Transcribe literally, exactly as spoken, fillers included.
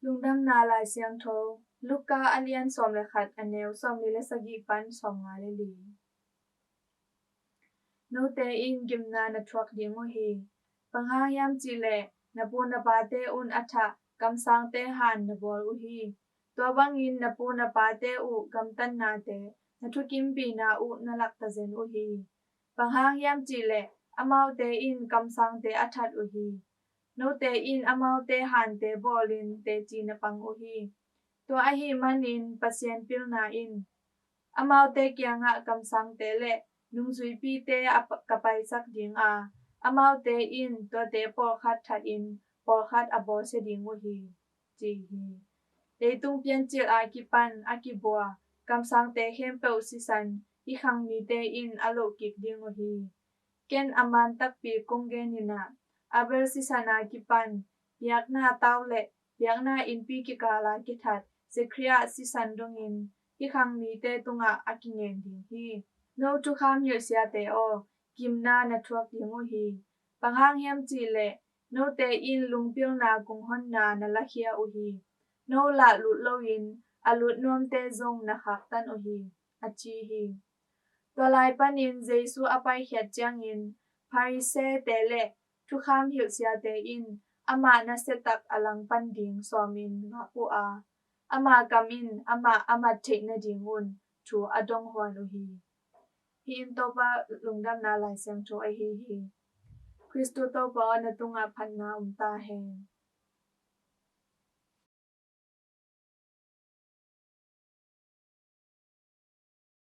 Lungdamna Lai Siangtho, Luka a lian sawm le khat, a neu sawmli le sagih pan sawmnga le li. Note in gimna na thuak ding uh hi. Bang hang hiam cih leh na pu na pate un a thah kamsangte han na bawl uh hi. Tua bangin na pu na pate uh gamtatnate na thukimpihna uh na lak tazen uh hi. Bang hang hiam cih leh amaute in kamsangte a that uh hi. Note in amaute hante bawlin teci na pang uh hi. Tua ahih manin Pasian pilna in amaute kiangah kamsangte le nungzuipite a pa-, ka paisak ding a, amaute in tuate pawlkhat thatin pawlkhat a bawlsia ding uh hi, ci hi. Leitung piancil a kipan a kibua kamsangte khempeuh sisan hih khang mite in a loh kik ding uh hi. Ken a man takpi kong gen in ah, Abel sisan a kipan biakna tau le biakna innpi kikala kithat Zechariah sisan dongin hih khang mite tungah a kingen ding hi. No thukham hilhsiate aw, gimna na thuak ding uh hi. Bang hang hiam cih leh note in lungpilna kung honna na lakhia uh hi. No lah lut loin a lut nuamte zong na khaktan uh hi, a ci hi. Tua lai panin Jesu a paikhiat ciangin Pharisee-te le thukham hilhsiate in amah nasiatak a langpan ding sawmin ngak uh a, ama kam in amah a mat theih nadingun thu a donghuan uh hi. Hih in Topa Lungdamna Lai Siangtho ahi hi. Khristu Topa aw, na tungah phatna om ta hen.